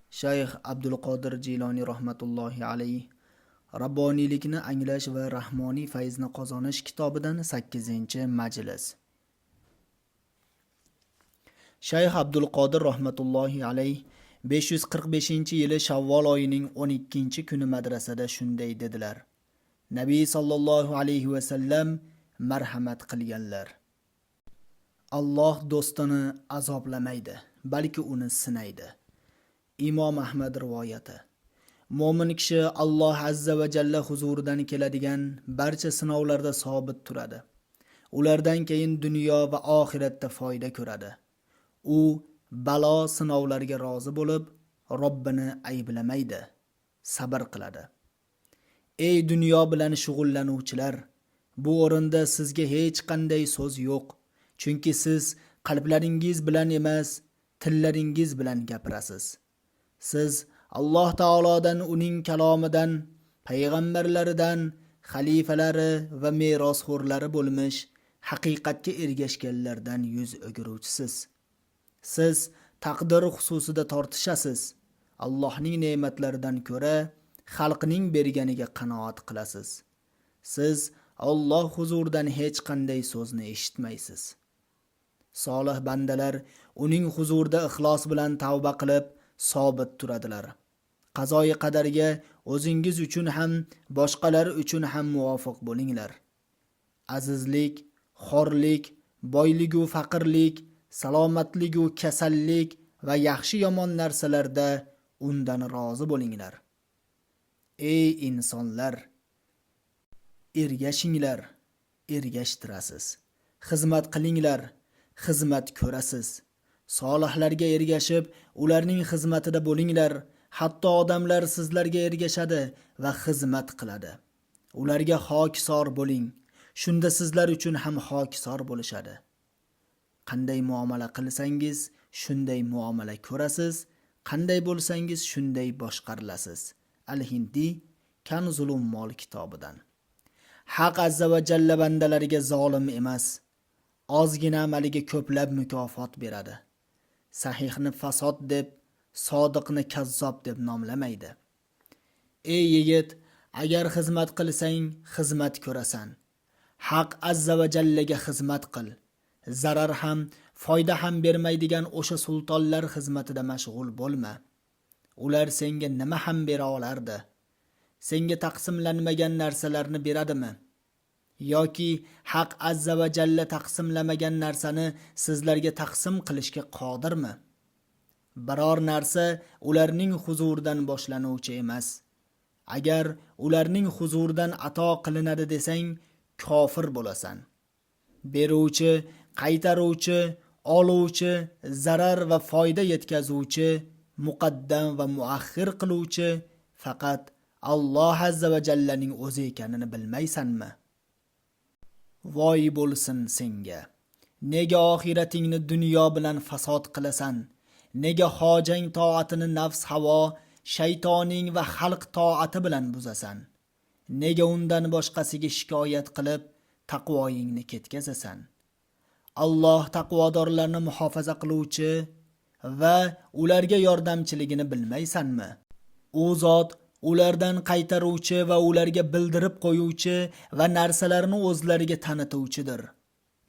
Shayx Abdulqodir Jiloniy rahmatullohi alayh Rabboniylikni anglash va rahmoniy fayzni qozonish kitobidan 8-majlis. Shayx Abdulqodir rahmatullohi alayh 545-yili Shavvol oyining 12-kuni madrasada shunday dedilar: Nabiy sallallohu alayhi va sallam marhamat qilganlar. Alloh do'stini azoblamaydi, balki uni sinaydi. Imom Ahmad rivoyati. Mo'min kishi Alloh azza va jalla huzuridan keladigan barcha sinovlarda sobit turadi. Ulardan keyin dunyo va oxiratda foyda ko'radi. U balo sinovlarga rozi bo'lib, Robbini ayblamaydi, sabr qiladi. Ey dunyo bilan shug'ullanuvchilar, bu o'rinda sizga hech qanday so'z yo'q, chunki siz qalblaringiz bilan emas, tillaringiz bilan gapirasiz. Siz Alloh taolodan, uning kalomidan, payg'ambarlaridan, xalifalari va merosxo'rlari bo'lmish haqiqatga ergashganlardan yuz o'giruvchisiz. Siz taqdir xususida tortishasiz. Allohning ne'matlaridan ko'ra xalqning berganiga qanoat qilasiz. Siz Alloh huzuridan hech qanday so'zni eshitmaysiz. Solih bandalar uning huzurida ixlos bilan tavba qilib, sobit turadilar. Qazoyi qadarga o'zingiz uchun ham, boshqalar uchun ham muvofiq bo'linglar. Azizlik, xorlik, boylik-u faqirlik, salomatlik-u kasallik va yaxshi yomon narsalarda undan rozi bo'linglar. Ey insonlar, ergashinglar, ergashtirasiz. Xizmat qilinglar, xizmat ko'rasiz. Solihlarga ergashib, ularning xizmatida bo'linglar. Hatto odamlar sizlarga ergashadi va xizmat qiladi. Ularga hokisor bo'ling. Shunda sizlar uchun ham hokisor bo'lishadi. Qanday muomala qilsangiz, shunday muomala ko'rasiz. Qanday bo'lsangiz, shunday boshqarilasiz. Al-Hindi Kanzul Ummol kitobidan. Haq azza va jalla bandalariga zolim emas. Ozgina amaliga ko'plab mukofot beradi. Sahihni fasod deb, sodiqni kazzob deb nomlamaydi. Ey yigit, agar xizmat qilsang, xizmat ko'rasan. Haq azza va jallaga xizmat qil. Zarar ham, foyda ham bermaydigan o'sha sultonlar xizmatida mashg'ul bo'lma. Ular senga nima ham bera olardi? Senga taqsimlanmagan narsalarni beradimi? Yoki Haq azza va jalla taqsimlamagan narsani sizlarga taqsim qilishga qodirmi? Biror narsa ularning huzuridan boshlanuvchi emas. Agar ularning huzuridan ato qilinadi desang, kofir bo'lasan. Beruvchi, qaytaruvchi, oluvchi, zarar va foyda yetkazuvchi, muqaddam va muaxxir qiluvchi faqat Alloh azza va jallaning o'zi ekanini bilmaysanmi? Voy bo'lsin senga. Nega oxiratingni dunyo bilan fasod qilasan? Nega hojang toatini nafs havo, shaytoning va xalq toati bilan buzasan? Nega undan boshqasiga shikoyat qilib, taqvoyingni ketkazasan? Alloh taqvodorlarni muhofaza qiluvchi va ularga yordamchiligini bilmaysanmi? U zot ulardan qaytaruvchi va ularga bildirib qo'yuvchi va narsalarni o'zlariga tanituvchidir.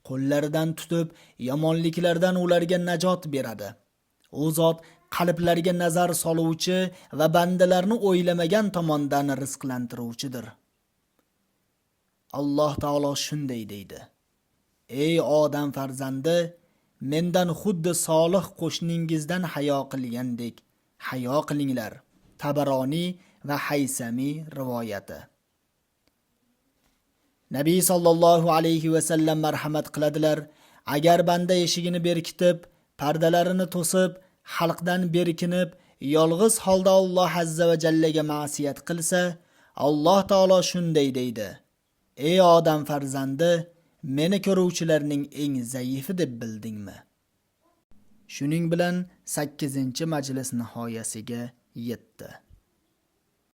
Qo'llaridan tutib, yomonliklardan ularga najot beradi. U zot qalblarga nazar soluvchi va bandalarni o'ylamagan tomondan rizqlantiruvchidir. Alloh taolo shunday deydi: Ey odam farzandi, mendan xuddi solih qo'shningizdan hayo qilgandek hayo qilinglar. Tabaroniy va Haysamiy rivoyati. Nabiy sallallohu alayhi va sallam marhamat qiladilar. Agar banda eshigini berkitib, pardalarini to'sib, xalqdan berkinib, yolg'iz holda Alloh azza va jallaga ma'siyat qilsa, Alloh taolo shunday deydi: Ey odam farzandi, meni ko'ruvchilarning eng zaifi deb bildingmi? Shuning bilan 8-majlis nihoyasiga yetdi.